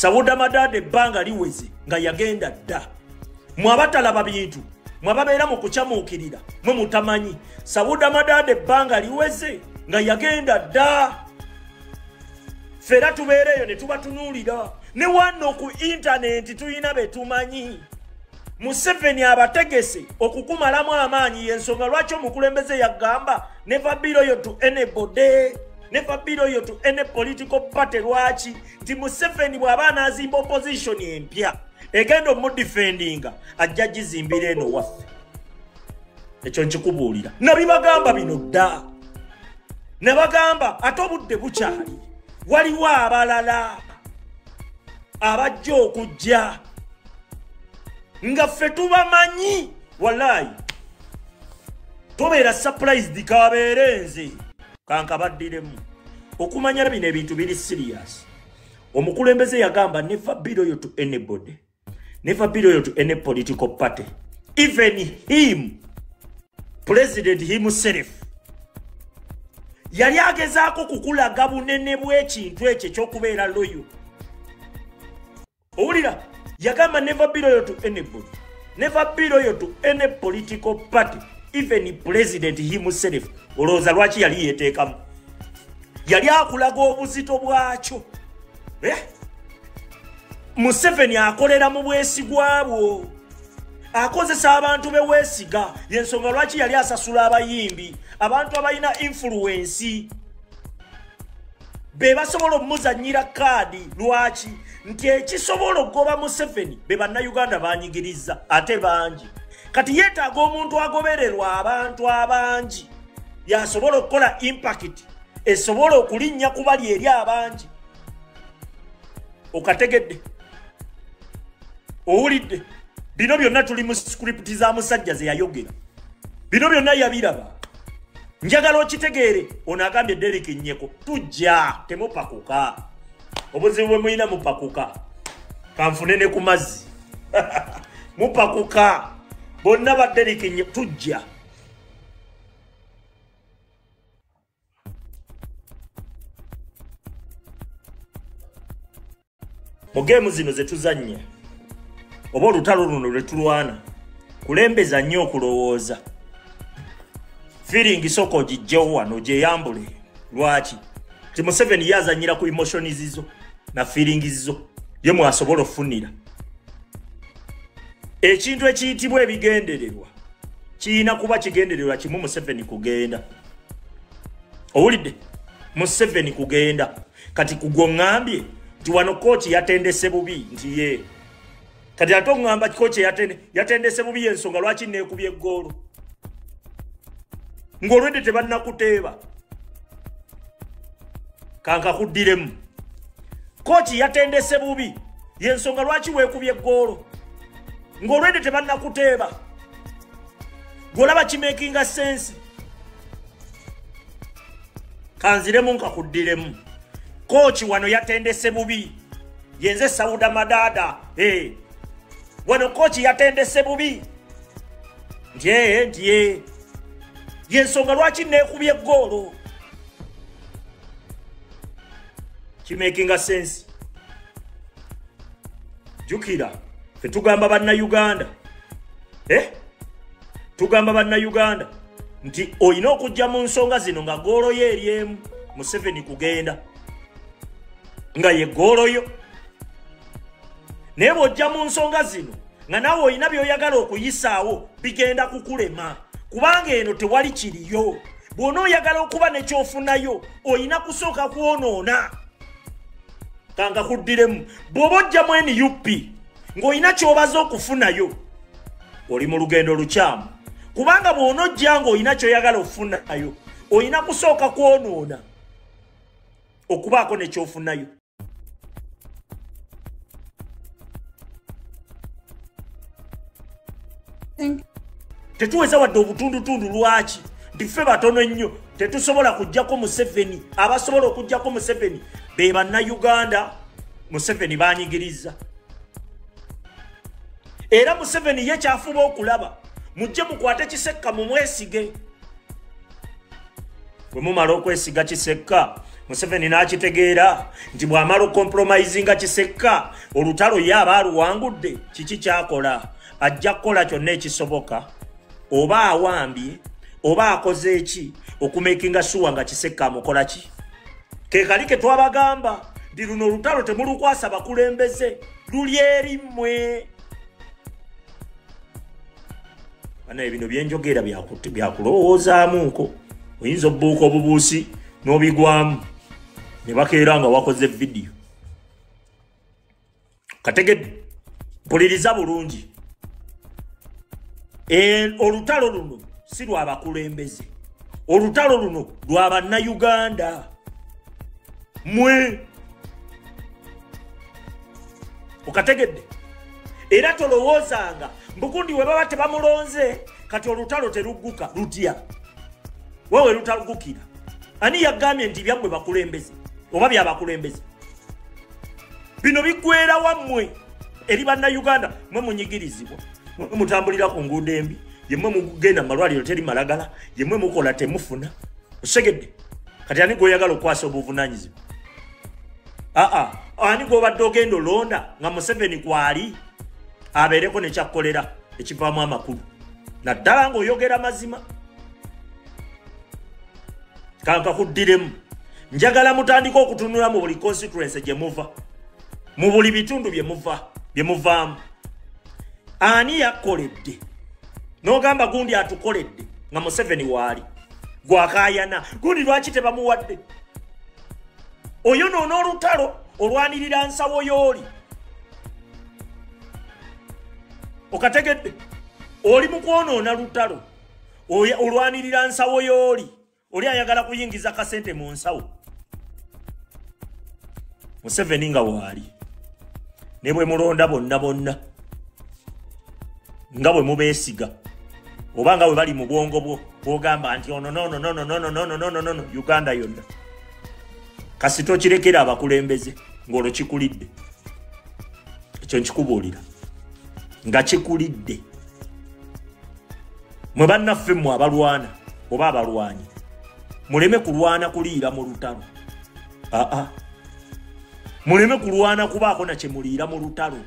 Sauda Madada ebbanga liweze nga yagenda dda. Mwabatalaba bintu, mwababeera mu kucamuukirira, mwe mutamanyi. Sauda Madada ebbanga liweze nga yagenda dda. Fera tubeereyo ne tubatunuulira. Ne wano ku intaneti tuyina be tumanyi. Museveni abategese okukumalamu amaanyi, y'ensonga lwaki omukulembeze yagamba never be loyal to anybody, never be loyal to any political party. Lwaki? Nti Museveni bw'aba anaazimba opposition empya egenda omudefendinga, ajja gizimbira eno waffe. Ekyo nkikubuulira, nabibagamba bino dda, nabagamba ate obudde bukyali. Waliwo abalala abajja okujja nga ffe tubamanyi. Wallayi tobeera surprised, kabeere nze kankabaddiremu okumanya bino ebintu biri serious. Omukulembeze yagamba never be loyal to anybody, never be loyal to any political party, even him, president himself. Yali agezaako kukulaga bunene bw'ekintu ekyo ekyokubeera loyal. Owulira? Yagamba never be loyal to anybody, never be loyal to any political party, even president himself. Olowooza lwaki yali yeeteekamu? Yali akulaga obuzito bwakyo. Eh? Museveni akolera mu bwesigwa bwo, akozesa abantu be weesiga. Yensonga lwaki yali asasula abayimbi, abantu abalina influence be basobola omuzannyira kaadi. Lwaki? Nti ekisobola okugoba Museveni be bannayuganda banyigiriza ate bangi. Kati yeetaaga omuntu agobererwa abantu abangi, yasobola okukola impact esobola okulinnya ku bali eri abangi. Okategedde? Owulidde? Bino byonna tuli mu script za musajja ze yayogera, bino byonna yabiraba. Njagala okitegeere. Ono agambye Derrick Nyeko, tujja temupakuka. Obuzibu bwe mulina mupakuka. Kanfune ne ku mazzi. Mupakuka bonna ba Derrick Nyeko, tujja. Mu geemu zino ze tuzannya oba olutalo luno lwe tulwana, kulembeza nnyo okulowooza. Feeling soko ogijjewo wano gyeyambule. Lwaki? Nti Museveni yazannyira ku emotions zo na feelings zo, ye mwasobola ofunira ekintu ekiyitibwa ebigendererwa. Kiyina kuba kigendererwa kimu, Museveni kugenda. Owulidde? Museveni kugenda. Kati kugwoŋŋambye nti wano kooki yatendese bubi, nti ye kati ate oŋŋamba kooki yatendese bubi, ensonga lwaki neekubye eggoolo ng'olwedde tebannakuteeba. Kankakuddiremu, kooki yatendese bubi, yensonga lwaki weekubye eggoolo ng'olwedde tebannakuteeba. Gw'olaba kimakinga sense? Kanziremu nkakuddiremu, kooki wano yatendese bubi. Yenze Sauda Madada. Hey. Wano kooki yatendese bubi, nti ee nti ee yensonga lwaki neekubye eggoolo. Kimakinga sense? Jjukira ffe tugamba bannayuganda, eh? Tugamba bannayuganda nti olina okujja mu nsonga zino nga goolo yo eri emu, Museveni kugenda, nga ye goolo yo. Naye bw'ojja mu nsonga zino nga naawe olina by'oyagala okuyisaawo, bigenda kukulema, kubanga eno tewali kiriyo. Bw'onooyagala okuba ne kyofunayo, olina kusooka kwonoona. Kankakuddiremu, bw'oba ojjamu NUP ng'olina ky'obaza okufunayo, oli mu lugendo lukyamu, kubanga bw'onojja ng'olina ky'oyagala okufunayo, olina kusooka kwonoona okubaako ne kyofunayo. Tetuweza wadde obutundutundu. Lwaki? Nti ffe batono ennyo, tetusobola kuggyako Museveni. Abasobola okuggyako Museveni be bannayuganda Museveni banyigiriza. Era Museveni ye kyafuba okulaba, mujje mukwate Kisekka mumwesige. Bwe mumala okwesiga Kisekka, Museveni n'akitegeera nti bw'amala okucompromisinga Kisekka, olutalo ye aba aluwangudde. Kiki kyakola? Ajja kukola kyonna ekisoboka, oba awambye oba akoze eki, okumakinga sure nga Kisekka amukola ki. Ke kali ke twabagamba nti luno olutalo temulukwasa bakulembeze, luli eri mmwe. Bana, ebino byenjogera byakulowoozaamuko. Oyinza obbuuka obubuusi n'obigwamu ne bakeera nga wakoze vidiyo. Kategedde, mpuliriza bulungi. Olutalo luno si lwabakulembeze, olutalo luno lwa bannayuganda mwe. Okategedde? Era tolowoozanga mbugundi we baba tebamulonze kati olutalo terugguka. Lutya wewe lutaluggukira? Ani yagambye nti byammwe bakulembeze oba byabakulembeze? Bino biggwera wammwe eri bannayuganda. Mwe munyigirizibwa, mwe mutambulira ku nguudo embi, yemmwe mugenda mu malwaliro teri malagala, yemmwe mukola temufuna. Osegedde? Kati ani gweoyagala okukwasa obuvunaanyizibwa? Aa, ani gwobadde ogenda olonda nga Museveni kwali abeereko nekyakkolera ekivaamu amakulu, naddala ng'oyogera mazima? Kankakuddiremu. Njagala mutandike okutunula mu buli constituency gye muva, mu buli bitundu bye muva, bye muvaamu. Ani yakoledde n'ogamba gundi atukoledde nga Museveni waali? Gwakaayana gundi lwaki tebamuwadde? Oyo noono olutalo olwanirira nsawo y'oli. Okategedde? Oli mu kwonoona lutalo, olwanirira nsawo y'oli. Oli ayagala kuyingiza kasente mu nsawo Museveni nga waali. Ne bwe mulonda bonna bonna nga bwe mubeesiga oba nga bwe bali mu bwongo bwo, bwogamba nti ono nono nono nono nono nono nono, Uganda yonna kasita okirekera abakulembeze ng'olwo kikulidde. Ekyo nkikubuulira nga kikulidde. Mwe bannaffe, mmwe abalwana oba abalwanyi, muleme kulwana kuliira mu lutalo. Aa, muleme kulwana kubaako na kyemuliira mu lutalo.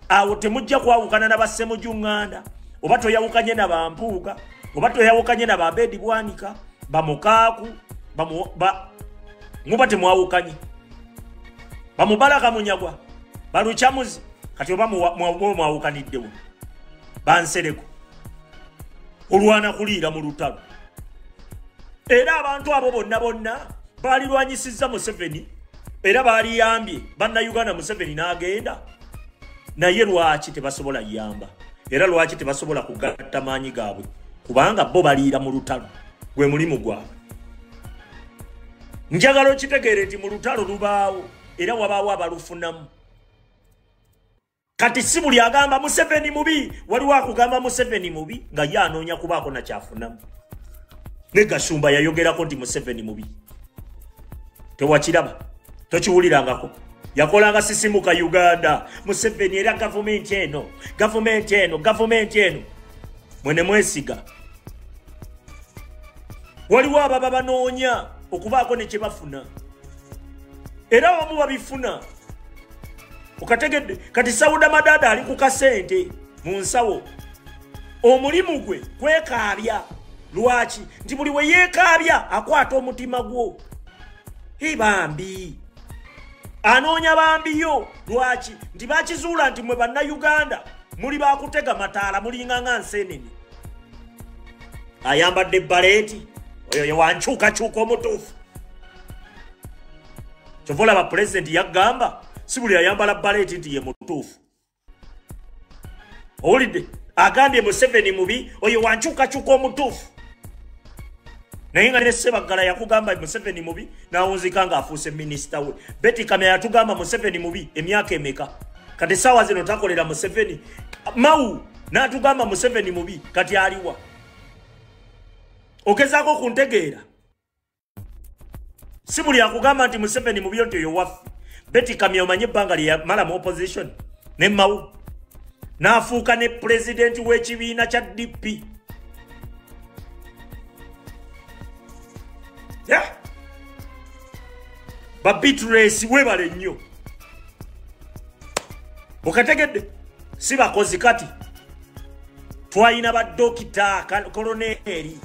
Awo temujja kwawukana na bassemujuŋŋanda, oba toyawukanye na bampuuga, oba toyawukanye na babedi bwanika, bamukaaku, muba temwawukanye, bamubalaka munyagwa, balukyamuzi. Kati oba mwawukaniddewo bansereko, olwana kuliira mu lutalo. Era abantu abo bonna bonna balirwanyisizza Museveni, era baliyambye bannayuganda Museveni n'agenda. Naye lwaki tebasobola yamba? Era lwaki tebasobola kugatta maanyi gaabwe? Kubanga bo baliira mu lutalo, gwe mulimu gwabwe. Njagala okitegeere nti mu lutalo lubaawo, era wabaawo abalufunamu. Kati si buli agamba Museveni mubi. Waliwo akugamba Museveni mubi nga ye anoonya kubaako nakyafunamu. Ne Gashumba yayogerako nti Museveni mubi. Tewakiraba? Tokiwulirangako? Yakolanga sisimuka Uganda, Museveni, era gavumenti eno, gavumenti eno, gavumenti eno. Mwene mwesiga waliwo ababa banoonya okubaako ne kyebafuna, era abamu babifuna. Okategedde? Kati Sauda Madada ali ku kasente mu nsawo, omulimu gwe kwekaabya. Lwaki? Nti buli we yeekaabya akwata omutima gwo. Bambi anoonya bambiyo. Lwaki? Nti bakizuula nti mwe bannayuganda muli bakutega mataala, mulinga nga nsenene ayambadde baleeti. Oyo ye wankyukakyuka omutuufu. Kyova olaba pulezidenti yagamba si buli ayambala baleeti nti ye mutuufu. Owulidde? Agambye Museveni mubi, oyo wankyukakyuka omutuufu. Naye nga ne Sebaggala yakugamba Museveni mubi n'awunzika ng'afuuse minisita we. Beti Kamya yatugamba Museveni mubi emyaka emeka? Kati saawa zino takolera Museveni. Mau n'atugamba Museveni mubi, kati aliwa? Ogezaako kuntegeera? Si buli akugamba nti Museveni mubi nti oyo waffe. Beti Kamya omanye ebbanga lye yamala mu opposition ne Mau, n'afuuka ne pulezidenti w'ekibiina kya DP. Yeah. Ba Beatrice webale nnyo. Okategedde si bakozi kati. Twalina ba dokita koloneri.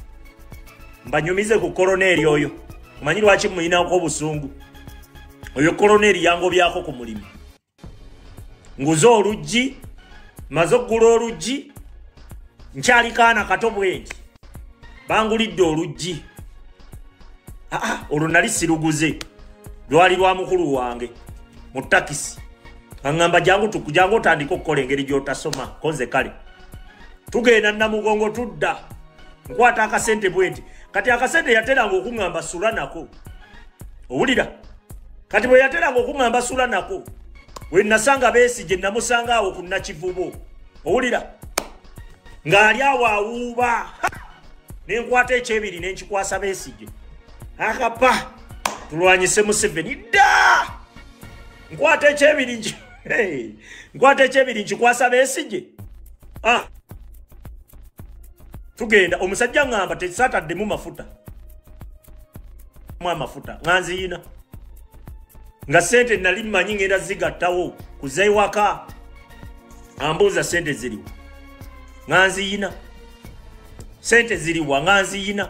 Mbanyumize ku koloneri oyo. Omanyi lwaki muyinako obusungu? Oyo koloneri yangobyako ku mulimu. Nguze oluggi, maze okugula oluggi, nkyali kaana kato bwe nti. Bangulidde oluggi. Olwo nali siruguze. Lwali lwa mukulu wange mu takisi. Aŋŋamba jangu otandike okukola engeri gy'otasoma, konze kale. Tugenda Namugongo tudda. Nkwata akasente bwe nti. Kati akasente yateranga okuŋŋamba sula nako. Owulira? Kati bwe yateranga okuŋŋamba sula nako, we nasanga Besigye namusanga awo ku Nakivubo. Owulira? Ng'ali awo awuuba. Ne nkwata ekyebiri ne nkikwasa Besigye. Akapa tulwanyise Museveni dda. Nkwata ekyebiri nkwata ekyebiri nkikwasa Besigye. Tugenda omusajja ngamba tesataddemu mafuta. Mu amafuta nganziyina. Nga sente nali mmanyi ngenda zigattawo kuzeiwaka. Ambuuza sente ziriwa. Nganziyina. Sente ziriwa nganziyina.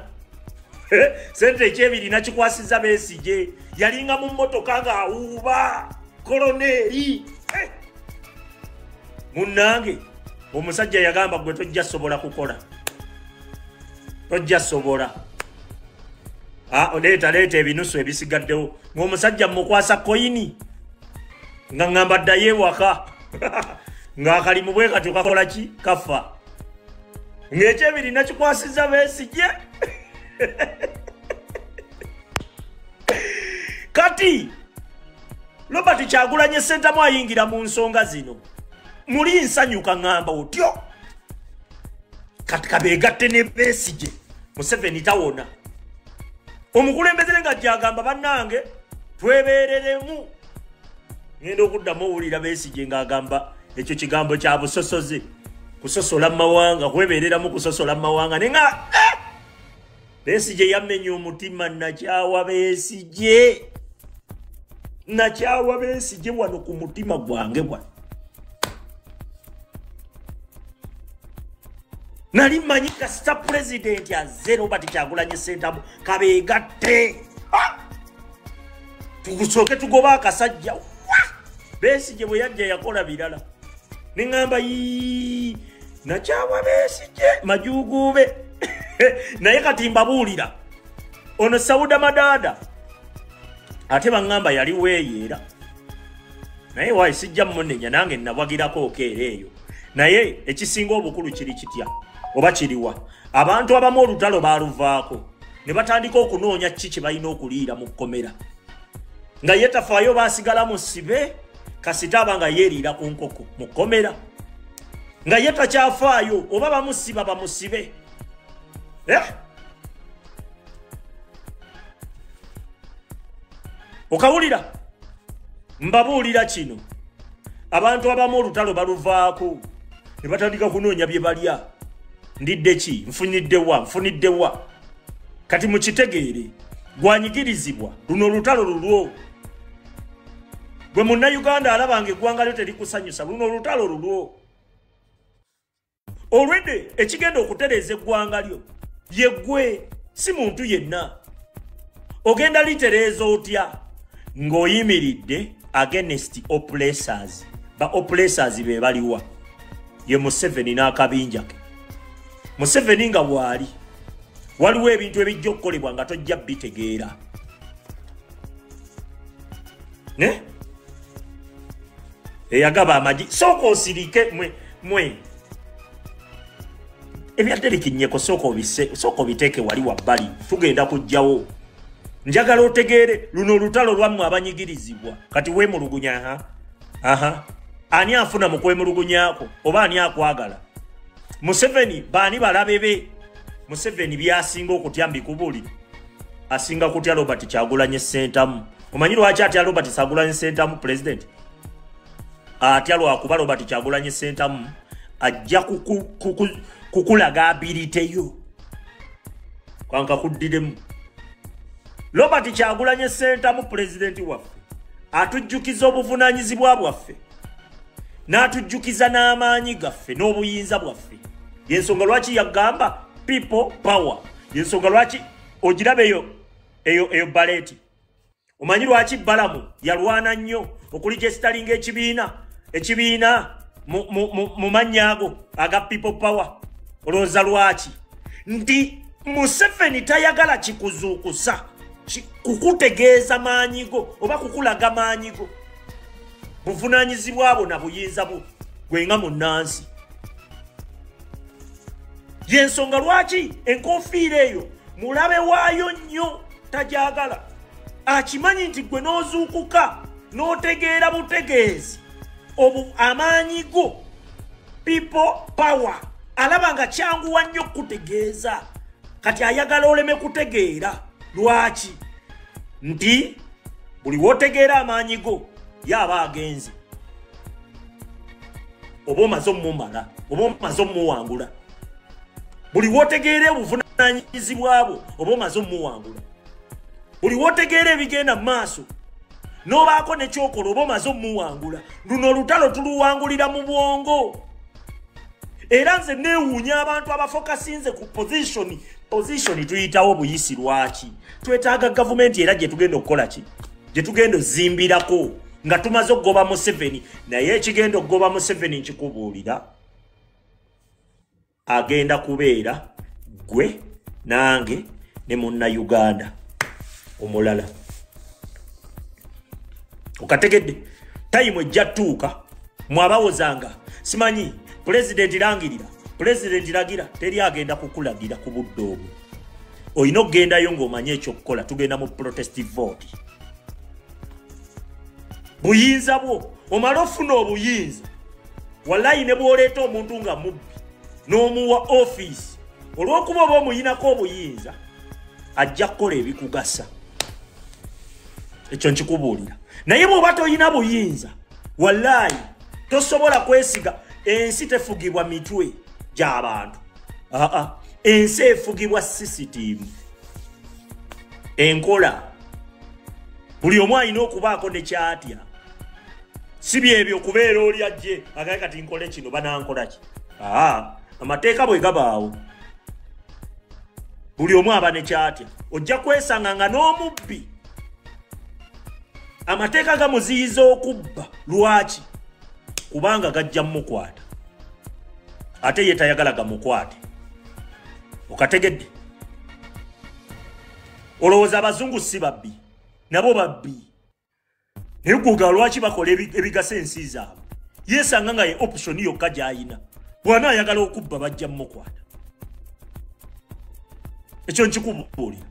Sente ekyebiri nakikwasiza Besigye. Yalinga mu mmotoka ng'awuuba. Koloneri. Munnange omusajja yagamba gwe tojja sobola kukola. Tojja sobola. Oleeta leeta ebinusu ebisigaddewo. Ng'omusajja mukwasa koyini. Nga ŋŋamba ddayo ewaka. Ng'akalimu bwe katyo kakola ki? Kafa. Ng'ekyebiri nakikwasiza Besigye. Kati Robert Kyagulanyi Ssentamu ayingira mu nsonga zino. Muli nsanyuka ŋŋamba otyo. Kati kabeegatte ne Besigye. Museveni tawona. Omukulembeze nga gyagamba bannange twebeereremu. Ngenda okuddamu owulira Besigye ng'agamba ekyo kigambo kya busosoze. Kusosola mawanga, kwebeereramu kusosola mawanga. Naye nga Besigye yamenya omutima. Nakyawa Besigye. Nakyawa Besigye wano ku mutima gwange bwa. Nali mmanyi kasita pulezidenti azze Robert Kyagulanyi Ssentamu kabeegatte. Tusooke tugoba akasajja. Besigye bwe yajja yakola birala. Ne ŋŋamba yii nakyawa Besigye majuuguube. Naye kati mbabuulira ono Sauda Madaada ate baŋŋamba yali weeyeera. Naye waayi sijja mmunenya nange nabwagirako okeera eyo. Naye ekisinga obukulu kiri kitya oba kiriwa? Abantu abamu olutalo baaluvaako ne batandika okunoonya ki kye balina okuliira mu kkomera. Nga ye tafaayo baasigala mu sibe kasita aba nga yeeriira ku nkoko mu kkomera. Nga ye takyafaayo oba bamusiba bamusibe. Okawulira? Mbabuulira kino. Abantu abamu olutalo baluvaako ne batandika kunoonya bye balya. Ndidde ki? Nfunidde wa? Nfunidde wa? Kati mukitegeere, gwanyigirizibwa luno olutalo lulwo. Gwe munnayuganda alabanga eggwanga lyo terikusanyusa, luno olutalo lulwo. Olwedde ekigenda okutereeza eggwanga lyo ye ggwe, si muntu yenna. Ogenda litereeza otya ng'oyimiridde against oppressors? Ba oppressors be baliwa? Ye Museveni n'akabinja ke. Museveni nga bw'ali, waliwo ebintu ebijja okukolebwa nga tojja bitegeera. Ne? Eyagaba amagi, sooka osirike mwe. Ebya Derrick Nyeko sooka obisse, sooka obiteeke wali wabbali, tugenda kujjawo. Njagala otegeere luno olutalo lwammwe abanyigirizibwa. Kati weemulugunya aha. Ani afuna mu kwemulugunyaako oba ani akwagala? Museveni baani balabe be? Museveni by'asinga okutya mbikubuulire. Asinga kutya Robert Kyagulanyi Ssentamu. Omanyi lwaki atya Robert Kyagulanyi Ssentamu president? Atya lwakuba Robert Kyagulanyi Ssentamu ajja kukulaga ability yo. Kwanka kuddiremu. Robert Kyagulanyi Ssentamu pulezidenti waffe atujjukiza obuvunaanyizibwa bwaffe, n'atujjukiza n'amaanyi gaffe n'obuyinza bwaffe. Yensonga lwaki yagamba people power. Yensonga lwaki ogiraba eyo baleeti. Omanyi lwaki Balamu yalwana nnyo okulijesitalinga ekibiina mu mannya ago aga people power? Olowooza lwaki? Nti Museveni tayagala kikuzuukusa, kukutegeeza maanyi go oba kukulaga maanyi go. Buvunaanyizibwa bwo na buyinza bwo gwe nga munnansi. Yensonga lwaki enkofiira eyo mulabe waayo nnyo tajagala. Akimanyi nti gwe n'ozuukuka n'otegeera butegeezi amaanyi go, people power, alaba nga kyanguwa nnyo kutegeeza. Kati ayagala oleme kutegeera. Lwaki? Nti buli w'otegeera amaanyi go yaba agenze, oba omaze omumala, oba omaze omuwangula. Buli w'otegeera obuvunaanyizibwa bwo oba omaze omuwangula. Buli w'otegeera ebigenda mu maaso n'obaako nekyokola oba omaze omuwangula. Luno olutalo tuluwangulira mu bwongo. Era nze neewuunya abantu abafokasinze ku position. Position tuyitawo buyisi. Lwaki twetaaga gavumenti era gye tugenda okukola ki? Gye tugenda ozimbirako nga tumaze okugoba Museveni. Naye ekigenda okugoba Museveni nkikubuulira, agenda kubeera gwe nange ne munnayuganda omulala. Okategedde? Tayimu ejja ttuuka mwabawozanga simanyi pulezidenti langirira, pulezidenti lagira. Teri agenda kukulagira ku budde obwo. Olina okugendayo ng'omanye ekyokukola. Tugenda mu protest vote. Buyinza bwo, omala ofuna obuyinza, wallayi ne bw'oleeta omuntu nga mubbi n'omuwa ofiisi, olw'okuba oba omuyinako obuyinza ajja kukola ebikugasa. Ekyo nkikubuulira. Naye bw'oba toyina buyinza, wallayi tosobola kwesiga. Ensi tefugibwa mitwe gy'abantu. Aa, ensi efugibwa sisitiimu, enkola. Buli omu alina okubaako ne kyatya. Si byebyo okubeera oli ajje agaye kati nkole kino, banankola ki? Aa, amateeka bwe gabaawo buli omu aba ne kyatya. Ojja kwesanga nga n'omubbi amateeka gamuziyiza okubba. Lwaki? Kubanga gajja mmukwata, ate ye tayagala gamukwate. Okategedde? Olowooza abazungu si babbi? Nabo babbi. Naye gwoga lwaki bakola ebigasa ensi zaabwe? Yeesanga nga ye option yokka gy'ayina. Bw'ana ayagala okubba bajja mmukwata. Ekyo nkikubuulira.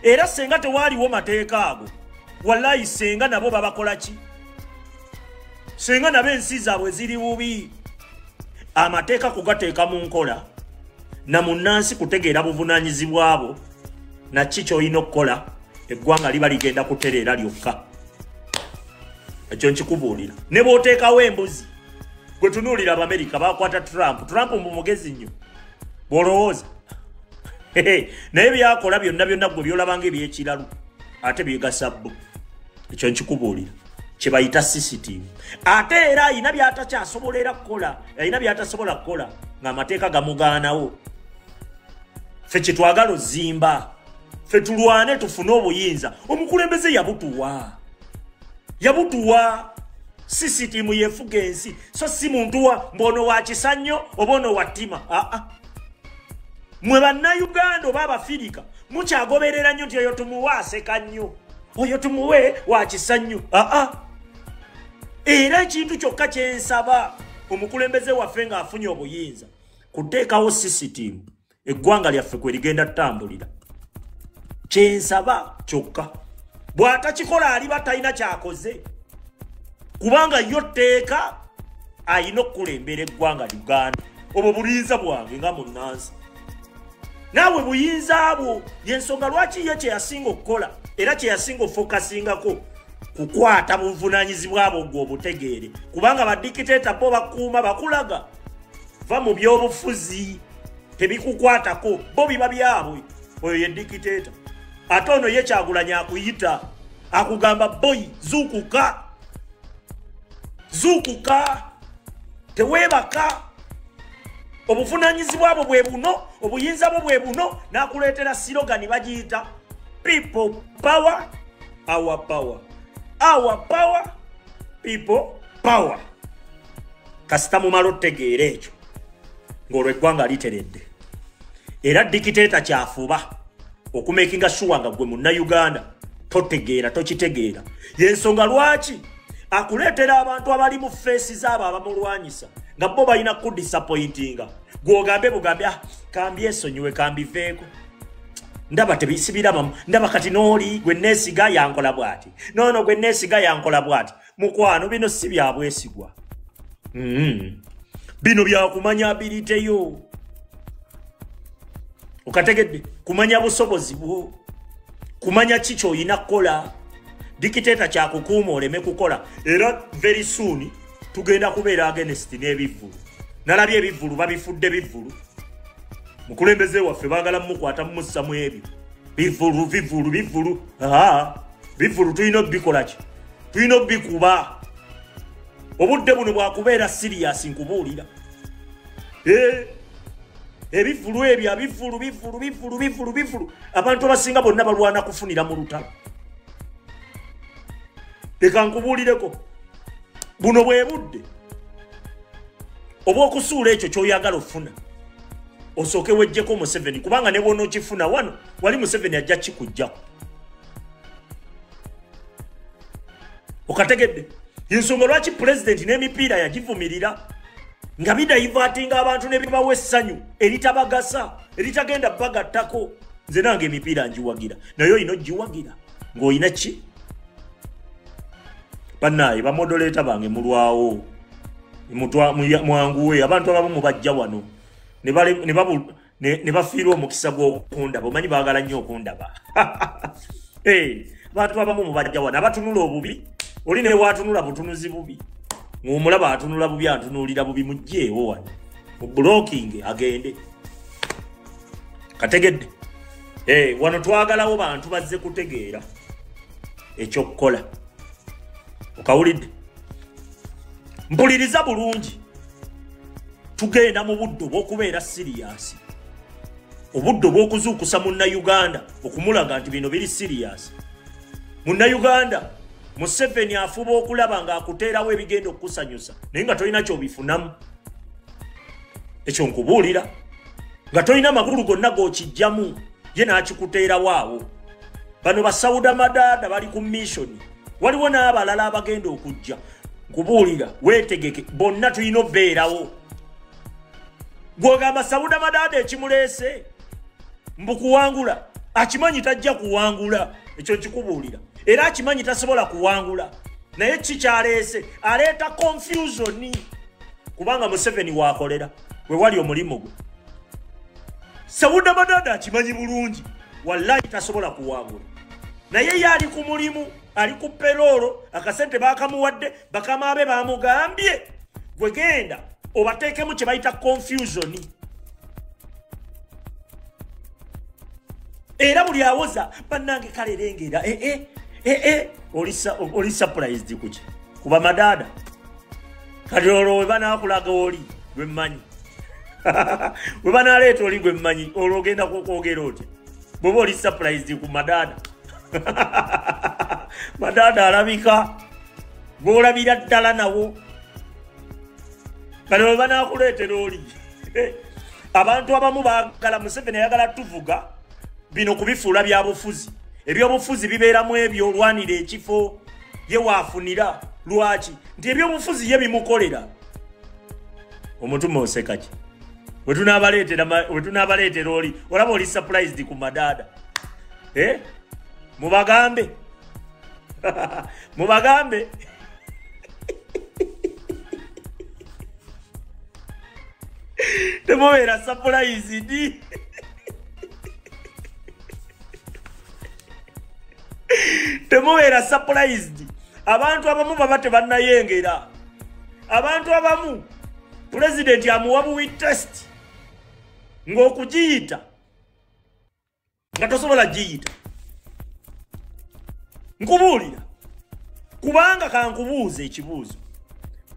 Era senga tewaaliwo mateeka ago, wallayi senga nabo babakola ki? Senga nabo ensi zaabwe ziri bubi. Amateeka kugateeka mu nkola na munnansi kutegeera buvunaanyizibwa bwo na ki ky'olina okukola, eggwanga liba ligenda kutereera lyokka. Ekyo nkikubuulira. Ne bw'oteekawo embuzi, gwe tunuulira Abamerika bakwata Trump. Trump mbu mugezi nnyo bw'olowooza, naye byakola byonna byonna gwe byolabanga ebyekiralu ate byegasa bo. Ekyo nkikubuulira, kye bayita sisitiimu. Ate era ayina by'atakyasobola era kukola, ayina by'atasobola kukola ng'amateeka gamugaanawo. Ffe kye twagala ozimba, ffe tulwane tufune obuyinza. Omukulembeze yabutuwa, yabutuwa. Sisitiimu yefuga ensi, so si muntu wa mbono wa kisa nnyo oba ono wa ttima. Aa, mwe bannayuganda oba Abafirika mukyagoberera nnyo nti oyo tumuwe aseka nnyo, oyo tumuwe wa kisa nnyo. Aa, era ekintu kyokka kyensaba omukulembeze waffe ng'afunye obuyinza kuteekawo sisitiimu eggwanga lyaffe kwe ligenda tutambulira. Kyensaba kyokka, bw'atakikola aliba talina kyakoze, kubanga yo tteeka ayina okukulembera eggwanga Uganda. Obwo buyinza bwange nga munnansi, naawe buyinza bwo. Yensonga lwaki ye kye yasinga okukola era kye yasinga ofokasingako kukwata buvunaanyizibwa bwo gwe obutegeere, kubanga badikiteeta bo bakuuma bakulaga va mu byobufuzi tebikukwatako, bo biba byabwe. Oyo ye dikiteeta. Ate ono ye Kyagulanyi akuyita, akugamba boy zuukuka, zuukuka, teweebaka, obuvunaanyizibwa bwo bwe buno, obuyinza bwo bwe buno. N'akuleetera slogan bagiyita people power, our power, our power, people power. Kasita mumala otegeera ekyo ng'olwo eggwanga literedde. Era dictator kyafuba okumakinga sure nga gwe munnayuganda totegeera, tokitegeera. Yensonga lwaki akuleetera abantu abali mu feesi zaabo abamulwanyisa nga bo balina kudisappointinga. Gw'ogambe bugambe, ah, kambyesonyiwe, kambiveeko, ndaba tebisibirabamu, ndaba kati n'oli gwe neesiga yankola bw'ati, noono gwe neesiga yankola bw'ati. Mukwano, bino si bya bwesigwa. Bino byakumanya ability yo, okategedde, kumanya busobozi bwo, kumanya ki ky'olina kukola. Dictator kyakukuuma oleme kukola. Era very soon tugenda kubeera against n'ebivvulu. Nalabye ebivvulu babifudde bivvulu. Mukulembeze waffe baagala mumukwata mumussa mu ebyo bivvulu, bivvulu, bivvulu. Aa, bivvulu tulina obikola ki? Tulina obikuba. Obudde buno bwakubeera serious, nkubuulira. Ebivvulu ebyo, bivvulu, bivvulu, bivvulu, bivvulu, bivvulu. Abantu abasinga bonna balwana kufunira mu lutalo. Leka nkubuulireko, buno bwe budde obw'okusuula ekyo ky'oyagala ofuna, osooke weggyeko Museveni, kubanga ne bw'onookifuna wano wali Museveni ajja kikuggyako. Okategedde? Ensonga lwaki pulezidenti n'emipiira yagivumirira nga bidaivatinga abantu ne bibawa essanyu eritabagasa, eritagenda bagattako. Nze nange emipiira ngiwagira, naye olina ogiwagira ng'olina ki? Bannaaye bamodoleeta bange mulwawo, mwanguwe. Abantu abamu mubajja wano ne bafiirwa omukisa gw'okundaba. Omanyi baagala nnyo okundaba. Abantu abamu mubajja wano abatunula obubi, oli ne waatunula butunuzi bubi, ng'omulaba atunula bubi, atunuulira bubi, mugyeewo wano mu blocking agende. Kategedde? Wano twagalawo bantu bazze kutegeera ekyokukola. Okawulidde? Mpuliriza bulungi. Tugenda mu budde obw'okubeera serious, obudde obw'okuzuukusa munnayuganda okumulaga nti bino biri serious. Munnayuganda, Museveni afuba okulaba ng'akuteerawo ebigenda okukusanyusa, naye nga tolina ky'obifunamu. Ekyo nkubuulira, nga tolina makulu gonna g'okijjamu, ye n'akikuteerawo awo. Bano basawuda madaada bali ku mission, waliwo n'abalala abagenda okujja. Nkubuulira, weetegeke, bonna tulina obbeerawo. Gw'ogamba sawuda madaada ekimuleese mbu kuwangula, akimanyi tajja kuwangula, ekyo nkikubuulira. Era akimanyi tasobola kuwangula, naye ki kyaleese? Aleeta confusion, kubanga Museveni waakolera we wali omulimu gwe. Sawuda madaada akimanyi bulungi, wallahi tasobola kuwangula, naye ye ali ku mulimu, ali ku payroll, akasente bakamuwadde, bakama be bamugambye gwe genda obateekemu kye bayita confusion. Era buli awoza bannange kale lengera oli surprised kuki? Kuba madaada. Kati olwo we banaakulaga oli gwe mmanyi, we banaaleeta oli gwe mmanyi, olwo ogenda kwogera otya bw'oba oli surprised ku madaada? Madaada alabika gw'olabira ddala nawo. Kati we banaakuleetera oli. Abantu abamu baagala Museveni ayagala tuvuga bino kubifuula bya bufuzi. Ebyobufuzi bibeeramu ebyo olwanira ekifo ye waafunira. Lwaki? Nti ebyobufuzi ye bimukolera. Omutume oseka ki? We tunaabaleetera oli, olaba oli surprised ku madaada. Mubagambe, mubagambe. Temubeera surprised. Temubeera surprised. Abantu abamu baba tebannayengera. Abantu abamu pulezidenti amuwa buwi test ng'okugiyita nga tosobola giyita. Nkubuulira. Kubanga kankubuuza ekibuuzo.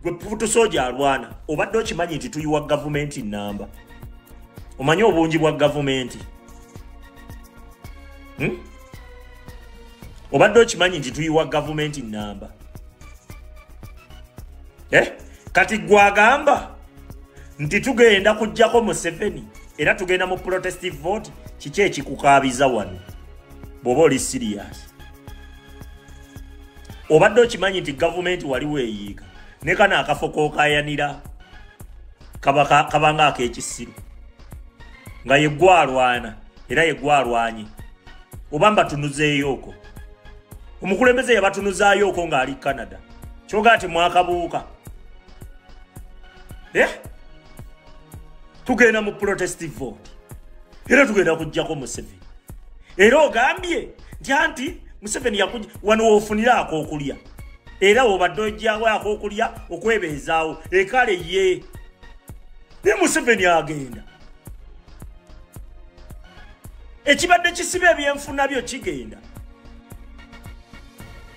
Gwe putusoja alwana obadde okimanyi nti tuyiwa gavumenti namba. Omanyi obungi bwa gavumenti? Obadde okimanyi nti tuyiwa gavumenti namba? Kati gwagamba nti tugenda kujjako Museveni era tugenda mu protestive vote, kiki ekikukaabiza wano bw'oba oli serious? Obadde okimanyi nti gavumenti wali weeyiika ne kano akafo k'okaayanira kabanga ak'ekisiru nga ye gwalwana era ye gwalwanye, oba mbatunuzeeyo okwo. Omukulembeze yabatunuzaayo okwo ng'ali Canada, kyoga ati mwakabuuka. Tugenda mu protestive vote era tugenda kujjako Museveni. Era ogambye nti anti Museveni yakujja wano w'ofunira ak'okulya, era obadde ojjawo ak'okulya okwebeezaawo ekale ye ne Museveni agenda. Ekibadde kisiba ebyenfuna byo kigenda.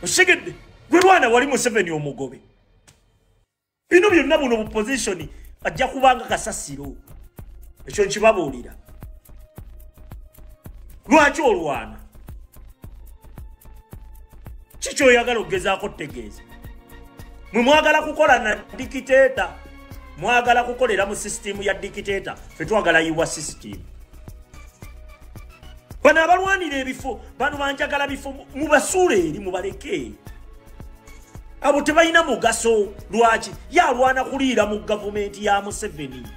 Osigedde gwe lwana wali Museveni omugobe. Bino byonna buno bu position ajja kubanga kasasiro. Ekyo nkibabuulira. Lwaki olwana? Kiki oyagala okugezaako otegeeza? Mwe mwagala kukola na dictator, mwagala kukolera mu system ya dictator, ffe twagala yiwa system. Bano abalwanira ebifo, bano banjagala bifo, mubasuule eri mubaleke. Abo tebalina mugaso. Lwaki? Yalwana kuliira mu gavumenti ya Museveni.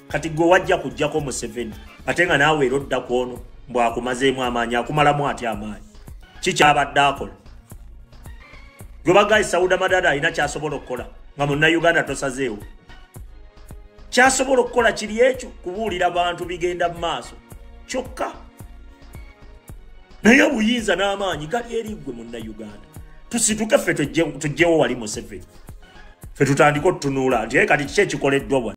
Kati gwe wajja kujjako Museveni ate nga naawe era odda kwono mbwakumazeemu amaanyi, akumalamu atya amaanyi? Kikyabadde akola? Gwe bagayi Sauda Madada alina kyasobola okukola nga munnayuganda tosazeewo. Kyasobola okukola kiri ekyo kubuulira bantu bigenda mu maaso kyokka. Naye obuyinza n'amaanyi gali eri ggwe munnayuganda. Tusituke ffe tujjewo wali Museveni. Ffe tutandike otutunuula nti kati kiki ekikoleddwa wano?